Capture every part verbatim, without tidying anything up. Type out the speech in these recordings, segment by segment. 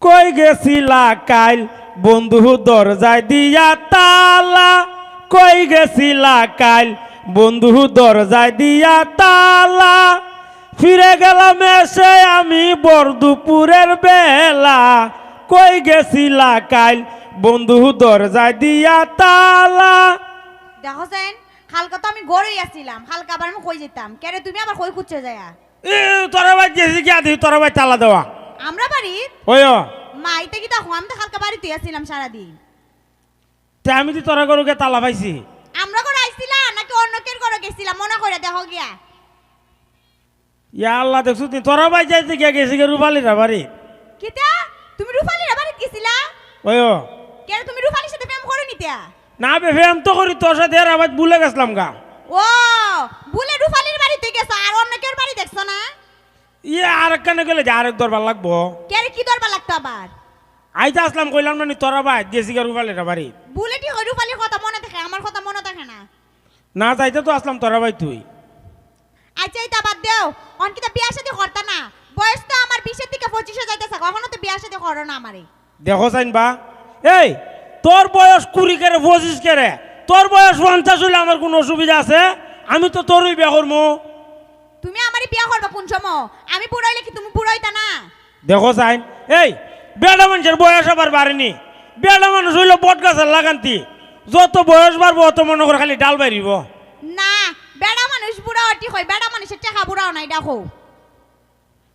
কই গেছিলা কাইল বন্ধু দরজায় দিয়া তালা? কই গেছিলা কাইল বন্ধু দরজায় দিয়া তালা? ফিরে গেলাম এসে আমি বড় দুপুরের বেলা। কই গেছিলা কাইল বন্ধু দরজায় দিয়া তালা? দেখো সেন, কালকা তো আমি ঘরোই আছিলাম, কালকা আবার আমি কই যেতাম? কেরে, তুমি আবার কই খুঁজছো যায়া? এ, তোরা বাড়িত গেছি গিয়া দেখি তোরা বাড়িত তালা দেওয়া। আমরা বাড়িত? ওই ও। মা, ইতা কিতা কও? আমি তো কালকা বাড়িতই আছিলাম সারাদিন। তে আমি তো তোরা ঘরো গিয়া তালা পাইছি। আমরা ঘরো আইছিলা নাকি অন্য কের ঘরো গেছিলা? মনে কইরা দেখো গিয়া। ইয়া আল্লাহ, দেখছো তুই? তোরা বাড়িত যাইতে গিয়া গেছি গিয়া রূপালীরা বাড়িত। কিতা? তুমি রূপালীরা বাড়িত গেছিলা? ওই ও। কেন, তুমি রূপালীর সাথে প্রেম করো নি তে? না বে, প্রেম তো করি তোর সাথে, এর আবার ভুলে গেছিলাম গা। ও, ভুলে রূপালীর বাড়িত গেছো, আর অন্য কেউর বাড়ি দেখছো না? ইয়ে, আর একখানে গেলে যে আরেক দরবার লাগবো। কেরে, কি দরবার লাগতো আবার? আইতে আসলাম, কইলাম না নি তোরা বাড়িত গেছি গিয়া রূপালীরা বাড়িত। ভুলে ঠিক ওই রূপালীর কথা মনে থাকে, আমার কথা মনে থাকে না। না, যাইতে তো আসলাম তোরা বাড়িত তুই। আচ্ছা, ইতা বাদ দেও, অন কিতা বিয়া শাদী করতা না? বয়স তো আমার বিশের দিকে পঁচিশে যাইতেছে, কখনো তো বিয়া শাদী করো না আমারে। দেখো চাইন বা, এই, তোর বয়স কুড়ি কেরে, পঁচিশ কেরে? তোর বয়স পঞ্চাশ হইলে আমার কোনো অসুবিধা আছে? আমি তো তোরই বিয়া করমু। তুমি আমারে বিয়া করবা কোন সময়? আমি বুড়া হইলে কি তুমি বুড়া হইতা না? দেখো চাইন, এই, বেটা মানুষের বয়স আবার বাড়েনি। বেটা মানুষ হইলো বট গাছের লাগান্তি, যত বয়স বাড়বো অত মনে করে খালি ডাল বাড়িব। না, বেটা মানুষ বুড়া অটি হয়, বেটা মানুষের টেকা বুড়াও নাই, দেখো।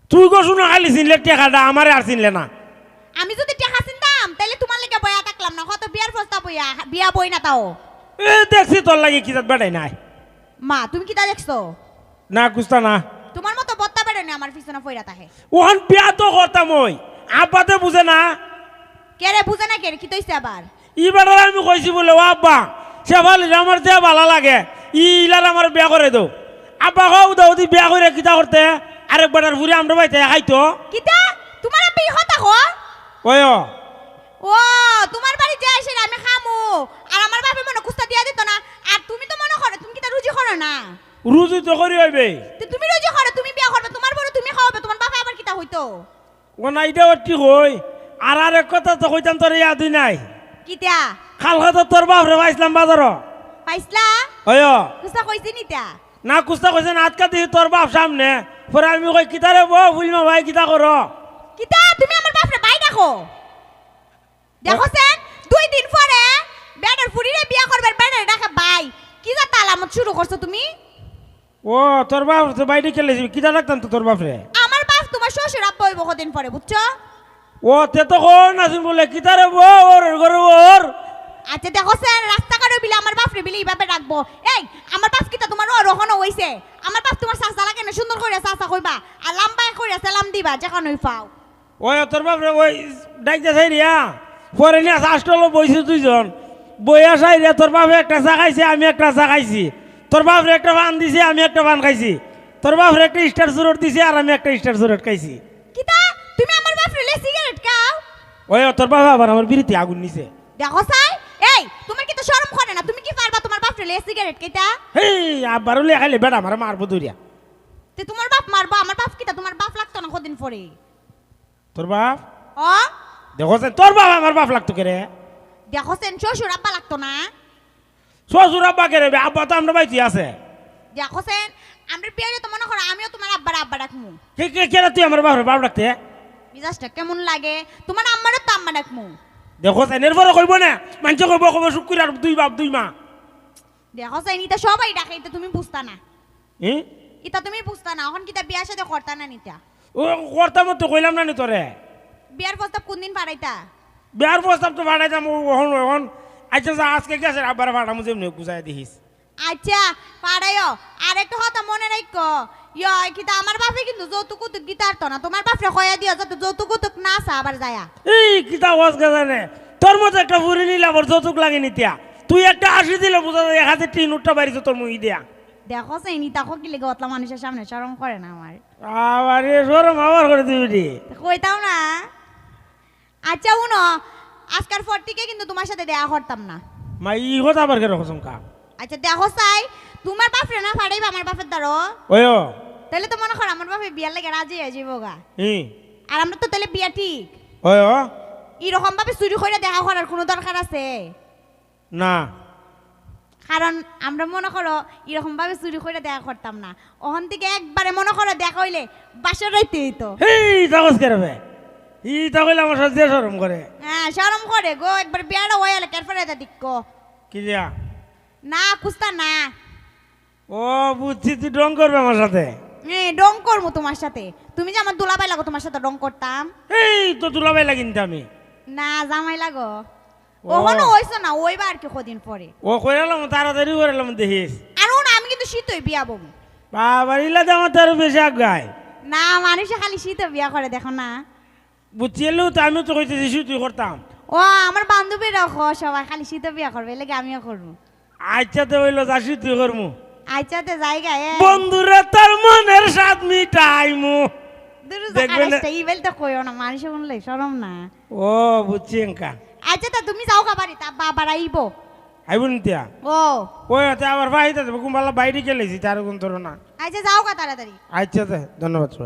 তুই গো শুনো খালি চিনলে টেকাটা, আমারে আর চিনলে না। আমি যদি টেকা চিনতাম, তাহলে তোমার লেগে বয়া থাকলাম না। কত বিয়ার প্রস্তাব হইয়া, বিয়া বই না তাও। এ, দেখছি তোর লাগি কি জাত বেটাই নাই। মা, তুমি কিতা দেখছো? না, কুস্তা না। তোমার মতো বত্তা বেটাই আমার পিছনে ফইরা থাকে। ওখান বিয়া তো করতাম ওই, আব্বাতে বুঝে না। কেরে বুঝে না কেরে? কি তৈছে আবার? ই বেটারে আমি কইছি বলে, "ও আব্বা, শেফালির আমার যে ভালা লাগে, ই ইলার আমার বিয়া করে দেও।" আব্বা কও, "উদা উদি বিয়া করে কিতা করতে? আরেক বেটার ফুরি আমরা বাড়িতে খাইতো।" কিতা? তোমার আব্বা ই কথা কো? ওই ও। ও, তোমার বাড়ি যে আসে আমি খামু, আর আমার বাপে মনে কুস্তা দিয়া দিত না। আর তুমি তো মনে করো, তুমি কিতা রুজি করো না? রুজি তো করি হইবে। তো তুমি রুজি করো, তুমি বিয়া করবে, তোমার বড় তুমি খাওয়াবে, তোমার বাপে আবার কিতা হইতো? ও না, ইটা ওর ঠিক হই। আর আরেক কথা তো কইতাম তোর ইয়াদই নাই। কিতা? কালকে তো তোর বাপরে পাইছিলাম বাজারো। পাইছলা? ওই ও। কুস্তা কইছে নি তা? না, কুস্তা কইছে না, আজকা দিহি তোর বাপ সামনে। পরে আমি কই, "কিতা রে বউ, ফুলমা ভাই, কিতা করো?" কিতা? তুমি আমার বাপরে ভাই ডাকো? দেখো সেন, দুই দিন পরে বেটার ফুরিরে বিয়া করবার, বেটারে ডাকে ভাই। কি জাত আলামত শুরু করছো তুমি? ও, তোর বাপ তো বাইরে খেলে যাবি, কিতা ডাকতাম তো তোর বাপরে? আমার বাপ তোমার শ্বশুর আব্বা হইব কদিন পরে, বুঝছো? ও, তে তো কও না, তুমি বলে, "কিতা রে বউ, ওর, ওর ঘরে ওর।" আচ্ছা, দেখো সেন, রাস্তাঘাটে বিলে আমার বাপরে বিলে এইভাবে ডাকবো। এই, আমার বাপ কিতা তোমার ওর ওখানে হইছে? আমার বাপ তোমার চাচা লাগে না, সুন্দর করে চাচা কইবা, আর লম্বা করে সালাম দিবা, যেখানে পাও। ওই তোর বাপরে ওই ডাইকতে চাই রিয়া, পরে নিয়া হাস্টলো বইছি দুইজন, বইয়া চাই রিয়া তোর বাপে একটা চা খাইছে, আমি একটা চা খাইছি, তোর বাপরে একটা পান দিছে, আমি একটা পান খাইছি, তোর বাপরে একটা স্টার চুরট দিছে, আর আমি একটা স্টার চুরট খাইছি। কিতা? তুমি আমার বাপরে লে সিগারেট খাও? ওই তোর বাপে আবার আমার বিড়িতে আগুন নিছে। দেখো চাই, এই, তোমার কিতা শরম করে না? তুমি কি পারবা তোমার বাপরে লে সিগারেট খাইতা? হেই, আবার লে খাইলে বেটা আমারে মারবো ধরিয়া। তে তোমার বাপ মারবো, আমার বাপ কিতা তোমার বাপ লাগতো না কদিন পরে? তোর বাপ? ও? দেখো সেন, তোর বাপ আমার বাপ লাগতো কেরে? দেখো সেন, শ্বশুর আব্বা লাগতো না? শ্বশুর আব্বা কেরে বে? আব্বা তো আমরা বাড়িতে আছে। দেখো সেন, আমরা বিয়ারে তো মনে করো আমিও তোমার আব্বার আব্বা ডাকমু। কে, কে, কেরে তুই আমার বাপরে বাপ ডাকতে? মিজাজটা কেমন লাগে? তোমার আম্মারও তো আম্মা ডাকমু। দেখো সেন, এরপরে কইবো না, মানষে কইবো, কইবো শুক্কুর আর দুই বাপ দুই মা। দেখো সেন, ইতা সবাই ডাকে, ইতা তুমি বুঝতা না। এ? ইতা তুমি বুঝতা না, অখন কিতা বিয়া শাদী করতা না নিতা? ও, করতাম তো, কইলাম না নি তোরে? বিয়ার প্রস্তাব কোন দিন পাঠাইতা? বিয়ার প্রস্তাব তো পাঠাইতাম, ও, অখন, অখন। আচ্ছা, যা, আজকে গেছে, আব্বারে পাঠামু, যেমনি বুঝাই দিস। আচ্ছা, পাঠাইও। আর একটা কথা মনে রাখো, ইয়া, কিতা আমার বাপে কিন্তু যৌতুক উতুক দিতে পারতো না। তোমার বাপরে কইয়া দিও যাতে যৌতুক উতুক না চা আবার যায়া। এই, কিতা ওয়াজ গাজানে? তোর মতো একটা ফুরি নিলে আবার যৌতুক লাগে নিতিয়া। তুই একটা আশি দিলে বুঝা যায়, এক হাতে টিন উঠটা বাড়িছে তোর মুই দিয়া। দেখো, সেই নিতা কি লেগে অতলা মানুষের সামনে শরম করে না আমার। আবার এ শরম আবার করে দিবি রে। কইতাম না। আচ্ছা, হুনো, আজকার পর থেকে কিন্তু তোমার সাথে দেখা করতাম না। মা, ই কথা আবার কেন কসম খা? আচ্ছা, দেখো চাই, তোমার বাপরে না ফাড়াইবা আমার বাপের দ্বারো। ওয়ো। তাহলে তো মনে করো আমার বাপে বিয়ার লাগে রাজি হয়ে যাবো গা। হুম। আর আমরা তো তাহলে বিয়া ঠিক। ওই ও। এরকম ভাবে চুরি করে দেখা করার কোনো দরকার আছে? না। কারণ আমরা মনে করো এরকম ভাবে চুরি করে দেখা করতাম না। ওখান থেকে একবারে মনে করো দেখা হইলে বাসর রাইতে হইতো। হেই, ইতা কস কেরে বে? ইতা কইলে আমার সাথে যে শরম করে। হ্যাঁ, শরম করে গো, একবার বিয়াটা হয়ে গেলে কেরফারে এটা দিক। কি দিয়া? না, কুস্তা না। ও, বুঝছি, তুই ঢং করবে আমার সাথে। এ, ঢং করবো তোমার সাথে। তুমি যে আমার দুলাভাই লাগো, তোমার সাথে ঢং করতাম। এই তো দুলাভাই লাগিন তো আমি। না, জামাই লাগো। ও। ওখানে হইছো না, ওইবা আর কি কদিন পরে। ও কইরালাম, তাড়াতাড়ি করিলাম দেখিস। আর ও না, আমি কিন্তু শীতই বিয়া বমু। বাবার ইলা তো আমার তো আরো বেশি আগায়। না, মানুষে খালি শীতে বিয়া করে, দেখো না। বুঝছি, এলেও তো আমিও তো কইতেছি শীতই করতাম। ও, আমার বান্ধবীরা খ সবাই খালি শীতে বিয়া করবে, এর লাগি আমিও করবো। আচ্ছা, তো হইলো, যা শীতই করমু। আচ্ছা, তে জায়গা এ। বন্ধুরে, তোর মনের স্বাদ মিটাইমু। দুরু দেখবে না। জাকারেসটা, ইবেল তো কইও না, মানুষে শুনলে শরম না। ও, বুঝছি এনকা। আচ্ছা, তা তুমি যাও গা বাড়ি, তা বাবার আইবো। আইবো নিতিয়া? ও। ওই, তে আবার ভাই, তা দেবো, কুম্বালা বাইরে গেলেছি, তার কোন তোর না। আচ্ছা, যাও গা তাড়াতাড়ি। আচ্ছা, তে ধন্যবাদ সবাই।